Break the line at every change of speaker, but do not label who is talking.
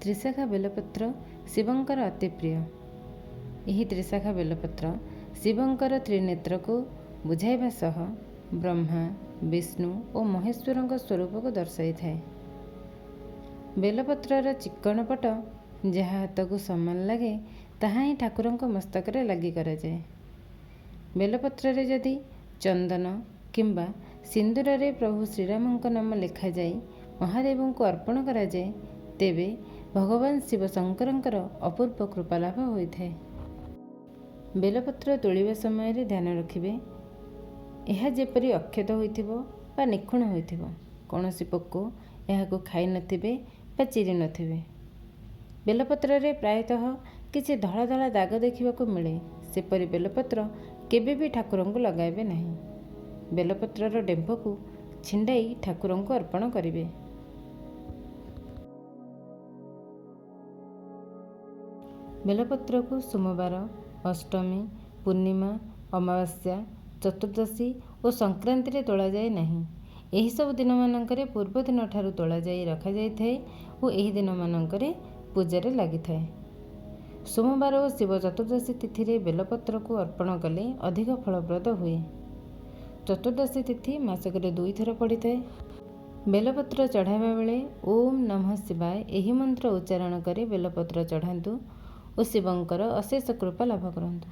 ତ୍ରିଶାଖା ବେଲପତ୍ର ଶିବଙ୍କର ଅତି ପ୍ରିୟ। ଏହି ତ୍ରିଶାଖା ବେଲପତ୍ର ଶିବଙ୍କର ତ୍ରିନେତ୍ରକୁ ବୁଝାଇବା ସହ ବ୍ରହ୍ମା, ବିଷ୍ଣୁ ଓ ମହେଶ୍ୱରଙ୍କ ସ୍ୱରୂପକୁ ଦର୍ଶାଇଥାଏ। ବେଲପତ୍ରର ଚିକ୍କଣ ପଟ ଯାହା ହାତକୁ ସମାନ ଲାଗେ, ତାହା ହିଁ ଠାକୁରଙ୍କ ମସ୍ତକରେ ଲାଗି କରାଯାଏ। ବେଲପତ୍ରରେ ଯଦି ଚନ୍ଦନ କିମ୍ବା ସିନ୍ଦୁରରେ ପ୍ରଭୁ ଶ୍ରୀରାମଙ୍କ ନାମ ଲେଖାଯାଇ ମହାଦେବଙ୍କୁ ଅର୍ପଣ କରାଯାଏ, ତେବେ ଭଗବାନ ଶିବ ଶଙ୍କରଙ୍କର ଅପୂର୍ବ କୃପା ଲାଭ ହୋଇଥାଏ। ବେଲପତ୍ର ତୋଳିବା ସମୟରେ ଧ୍ୟାନ ରଖିବେ, ଏହା ଯେପରି ଅକ୍ଷତ ହୋଇଥିବ ବା ନିଖୁଣ ହୋଇଥିବ, କୌଣସି ପୋକ ଏହାକୁ ଖାଇନଥିବେ ବା ଚିରି ନଥିବେ। ବେଲପତ୍ରରେ ପ୍ରାୟତଃ କିଛି ଧଳା ଧଳା ଦାଗ ଦେଖିବାକୁ ମିଳେ। ସେପରି ବେଲପତ୍ର କେବେ ବି ଠାକୁରଙ୍କୁ ଲଗାଇବେ ନାହିଁ। ବେଲପତ୍ରର ଡେମ୍ଫକୁ ଛିଣ୍ଡାଇ ଠାକୁରଙ୍କୁ ଅର୍ପଣ କରିବେ। ବେଲପତ୍ରକୁ ସୋମବାର, ଅଷ୍ଟମୀ, ପୂର୍ଣ୍ଣିମା, ଅମାବାସ୍ୟା, ଚତୁର୍ଦ୍ଦଶୀ ଓ ସଂକ୍ରାନ୍ତିରେ ତୋଳାଯାଏ ନାହିଁ। ଏହିସବୁ ଦିନମାନଙ୍କରେ ପୂର୍ବ ଦିନଠାରୁ ତୋଳାଯାଇ ରଖାଯାଇଥାଏ ଓ ଏହି ଦିନମାନଙ୍କରେ ପୂଜାରେ ଲାଗିଥାଏ। ସୋମବାର ଓ ଶିବ ଚତୁର୍ଦ୍ଦଶୀ ତିଥିରେ ବେଲପତ୍ରକୁ ଅର୍ପଣ କଲେ ଅଧିକ ଫଳପ୍ରଦ ହୁଏ। ଚତୁର୍ଦ୍ଦଶୀ ତିଥି ମାସକରେ 2 ଥର ପଡ଼ିଥାଏ। ବେଲପତ୍ର ଚଢ଼ାଇବା ବେଳେ ଓମ୍ ନମଃ ଶିବାୟ ଏହି ମନ୍ତ୍ର ଉଚ୍ଚାରଣ କରି ବେଲପତ୍ର ଚଢ଼ାନ୍ତୁ ଓ ଶିବଙ୍କର ଅଶେଷ କୃପା ଲାଭ କରନ୍ତୁ।